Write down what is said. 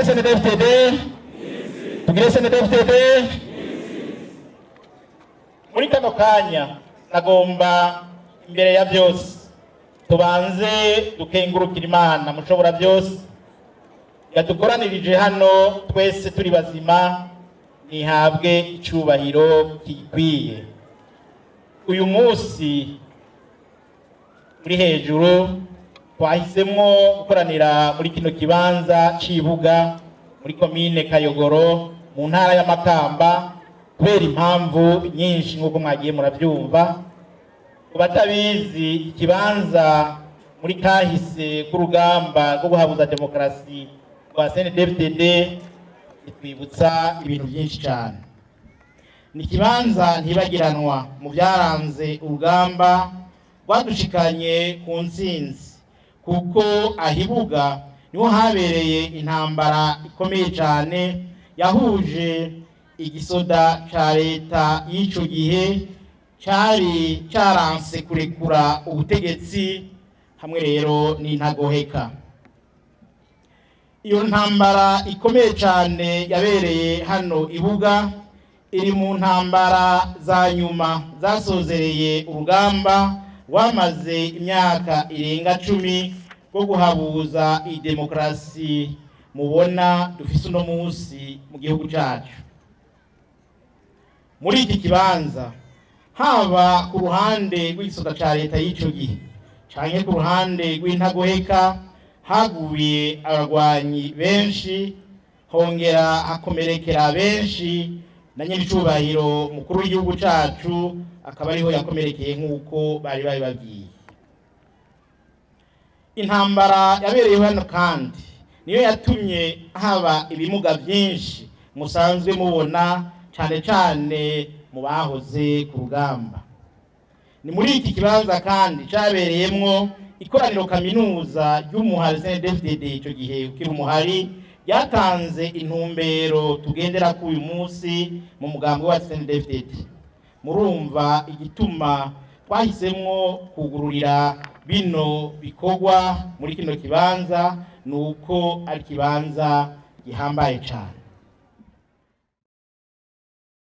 CNDD-FDD, tugire CNDD-FDD. Muri kano kanya nagomba imbere ya byose tubanze dukengurukira Imana mushobora byose yadukoranirije hano twese turi bazima, nihabwe icubahiro kikwiye. Uyu munsi uri hejuru twahisemwo gukoranira muri kino kibanza cibuga muri komine Kayogoro mu ntara ya Makamba kubera impamvu nyinshi nk'uko mwagiye murabyumva. Ku batabizi, ikibanza muri kahise k'urugamba rwo guhabuza demokarasi rwa CNDD-FDD itwibutsa ibintu byinshi cyane. Ni ikibanza ntibagiranwa mu byaranze urugamba rwadushikanye ku ntsinzi, kuko ahibuga niho habereye intambara ikomeye cyane yahuje igisoda ca leta y'ico gihe cari caranse kurekura ubutegetsi hamwe rero n'intagoheka. Iyo ntambara ikomeye cyane yabereye hano ibuga iri mu ntambara za nyuma zasozereye urugamba rwamaze imyaka irenga 10 rwo guhabuza idemokarasi mubona dufise uno munsi mu gihugu cyacu. Muri iki kibanza haba ku ruhande rw'igisoda ca leta y'ico gihe canke ku ruhande rw'intagoheka haguye abagwanyi benshi, hongera hakomerekera benshi, na nyiricubahiro mukuru w'igihugu cacu akaba ariho yakomerekeye nk'uko bari babibabwiye. Intambara yabereye hano kandi niyo yatumye haba ibimuga byinshi musanzwe mubona cyane cyane mu bahoze ku rugamba. Ni muri iki kibanza kandi cyabereyemwo ikoraniro kaminuza ry'umuhari CNDD-FDD icyo gihe ukiri umuhari, ryatanze intumbero tugendera ku uyu munsi mu mugambi wa CNDD-FDD. Murumva igituma twahisemwo kugururira bino bikorwa muri kino kibanza nuko ari kibanza gihambaye cyane.